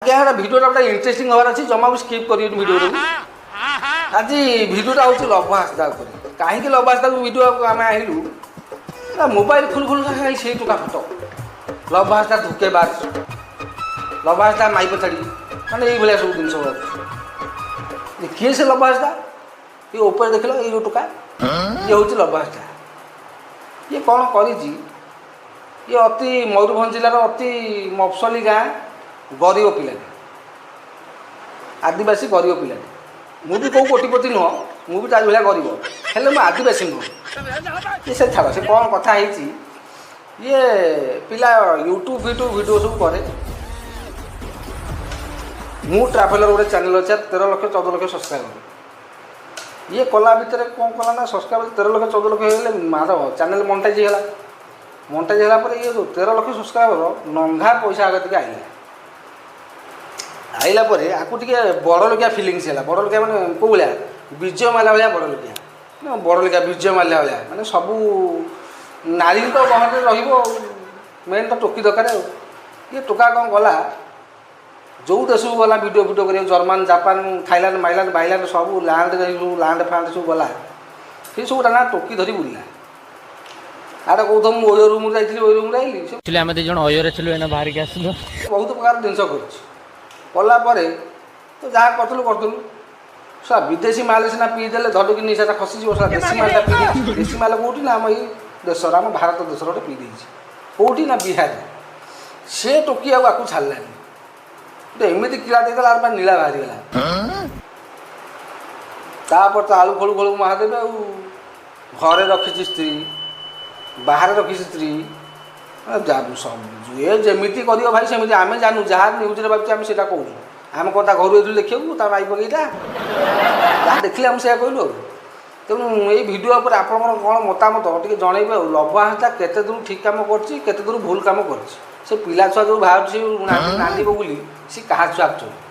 ଆଜ୍ଞା, ଏଇଟା ଭିଡ଼ିଓଟା ଗୋଟେ ଇଣ୍ଟରେଷ୍ଟିଂ ହେବାର ଅଛି। ଜମା ବି ସ୍କିପ୍ କରିବେନି ଭିଡ଼ିଓଟାକୁ। ଆଜି ଭିଡ଼ିଓଟା ହେଉଛି ଲଭ ହାସଦା ଉପରେ। କାହିଁକି ଲଭ ହାସଦାକୁ ଭିଡ଼ିଓ ଆମେ ଆଣିଲୁ ନା, ମୋବାଇଲ ଖୋଲୁ ଖୋଲୁ ଖାଲି ସେଇ ଟୋକା ଫଟୋ। ଲଭ ହାସଦା ଧୋକେବାଜ, ଲଭ ହାସଦା ମାଇପ ଛାଡ଼ି, ମାନେ ଏଇଭଳିଆ ସବୁ ଜିନିଷ ଗୁଡ଼ାକ। କିଏ ସେ ଲଭ ହାସଦା? ଇଏ ଉପରେ ଦେଖିଲ, ଏଇ ଯେଉଁ ଟୋକା, ଇଏ ହେଉଛି ଲଭ ହାସଦା। ଇଏ କ'ଣ କରିଛି? ଇଏ ଅତି ମୟୂରଭଞ୍ଜ ଜିଲ୍ଲାର ଅତି ମଫସଲି ଗାଁ, ଗରିବ ପିଲାଟେ, ଆଦିବାସୀ ଗରିବ ପିଲାଟେ। ମୁଁ ବି କେଉଁ କୋଟିପତି ନୁହଁ, ମୁଁ ବି ତାରି ଭଳିଆ ଗରିବ, ହେଲେ ମୁଁ ଆଦିବାସୀ ନୁହଁ। ଇଏ ସେ ଛାଡ଼, ସେ କ'ଣ କଥା ହେଇଛି। ଇଏ ପିଲା ୟୁଟ୍ୟୁବ୍ ଫ୍ୟୁଟ୍ୟୁବ୍ ଭିଡ଼ିଓ ସବୁ କରେ। ମୁଁ ଟ୍ରାଭେଲର ଗୋଟେ ଚ୍ୟାନେଲ୍ ଅଛି, 13 ଲକ୍ଷ 14 ଲକ୍ଷ ସବସ୍କ୍ରାଇବର। ଇଏ କଲା ଭିତରେ କ'ଣ କଲା ନା, ସବସ୍କ୍ରାଇବର 13 ଲକ୍ଷ 14 ଲକ୍ଷ ହେଇଗଲେ ମାର ଚ୍ୟାନେଲ୍ ମନିଟାଇଜ୍ ହେଇଗଲା। ମନିଟାଇଜ୍ ହେଲା ପରେ ଇଏ ଯେଉଁ 13 ଲକ୍ଷ ସବସ୍କ୍ରାଇବର ନଙ୍ଘା ପଇସା ଆଗ ଟିକେ ଆଇଲା। ଆଇଲା ପରେ ଆକୁ ଟିକେ ବଡ଼ ଲୋକିଆ ଫିଲିଙ୍ଗସ୍ ହେଲା। ବଡ଼ ଲୋକିଆ ମାନେ କେଉଁ ଭଳିଆ? ବିଜୟ ମାଲ୍ୟା ଭଳିଆ ବଡ଼ ଲୋକିଆ ନା, ବଡ଼ ଲୋକିଆ ବିଜୟ ମାଲ୍ୟା ଭଳିଆ, ମାନେ ସବୁ ନାରୀଙ୍କ ଗହଣରେ ରହିବ ଆଉ ମେନ୍ ତ ଟୋକି ଦରକାର। ଆଉ ଇଏ ଟୋକା କ'ଣ କଲା, ଯେଉଁ ଦେଶକୁ ଗଲା ଭିଡ଼ିଓ ଫିଡ଼ିଓ କରିବାକୁ, ଜର୍ମାନ, ଜାପାନ, ଥାଇଲାଣ୍ଡ, ମାଇଲାଣ୍ଡ, ବାଇଲାଣ୍ଡ, ସବୁ ଲ୍ୟାଣ୍ଡ, ସବୁ ଲ୍ୟାଣ୍ଡ ଫ୍ୟାଣ୍ଡ ସବୁ ଗଲା, ସେ ସବୁ ତା ନା ଟୋକି ଧରି ବୁଲିଲା। ଆରେ କହୁଥିବ, ମୁଁ ଓୟୋ ରୁମ୍ରେ ଯାଇଥିଲି, ଓୟୋ ରୁମ୍ରେ ଆଇଲି ସେ। ଆକ୍ଚୁଆଲି ଆମେ 2 ଜଣ ଓୟୋରେ ଥିଲୁ, ଏଇନା ବାହାରିକି ଆସିଲୁ। ବହୁତ ପ୍ରକାର ଜିନିଷ କରିଛି। କଲା ପରେ ତ ଯାହା କରୁଥିଲୁ କରୁଥିଲୁ, ସାର୍, ବିଦେଶୀ ମାଲ ସିନା ପିଇଦେଲେ ଧରିକି ନିଶାଟା ଖସିଯିବ, ସାର୍, ଦେଶୀ ମାଲଟା ପିଇ ଦେଇଛି। ଦେଶୀ ମାଲ କେଉଁଠି ନା, ଆମ ଏଇ ଦେଶର, ଆମ ଭାରତ ଦେଶର ଗୋଟେ ପିଇ ଦେଇଛି। କେଉଁଠି ନା ବିହାରରେ। ସେ ଟୋକି ଆଉ ଆକୁ ଛାଡ଼ିଲାନି। ଗୋଟେ ଏମିତି କିଳା ଦେଇଦେଲା, ଆର ନୀଳା ବାହାରିଗଲା। ତାପରେ ତ ଆଳୁ ଖୋଳୁ ଖୋଳୁ ମହାଦେବ। ଆଉ ଘରେ ରଖିଛି ସ୍ତ୍ରୀ, ବାହାରେ ରଖିଛି ସ୍ତ୍ରୀ। ଯିଏ ଯେମିତି କରିବ ଭାଇ ସେମିତି। ଆମେ ଜାଣୁ, ଯାହା ନ୍ୟୁଜ୍ରେ ଭାବୁଛୁ ଆମେ ସେଇଟା କହୁଛୁ। ଆମେ କ'ଣ ତା ଘରୁ ଯାଇଥିଲୁ ଦେଖିବାକୁ? ତା ମାଇ ପକେଇଟା ଯାହା ଦେଖିଲେ ଆମେ ସେଇଆ କହିଲୁ। ଆଉ ତେଣୁ ଏଇ ଭିଡ଼ିଓ ଉପରେ ଆପଣଙ୍କର କ'ଣ ମତାମତ ଟିକେ ଜଣେଇବେ। ଆଉ ଲଭ ହାସଦା କେତେ ଦୂର ଠିକ୍ କାମ କରୁଛି, କେତେ ଦୂର ଭୁଲ କାମ କରୁଛି? ସେ ପିଲା ଛୁଆ ଯେଉଁ ବାହାରୁଛି ନାଣ୍ଡିବ ବୋଲି, ସେ କାହା ଛୁଆ ଆକ୍ଚୁଆଲି?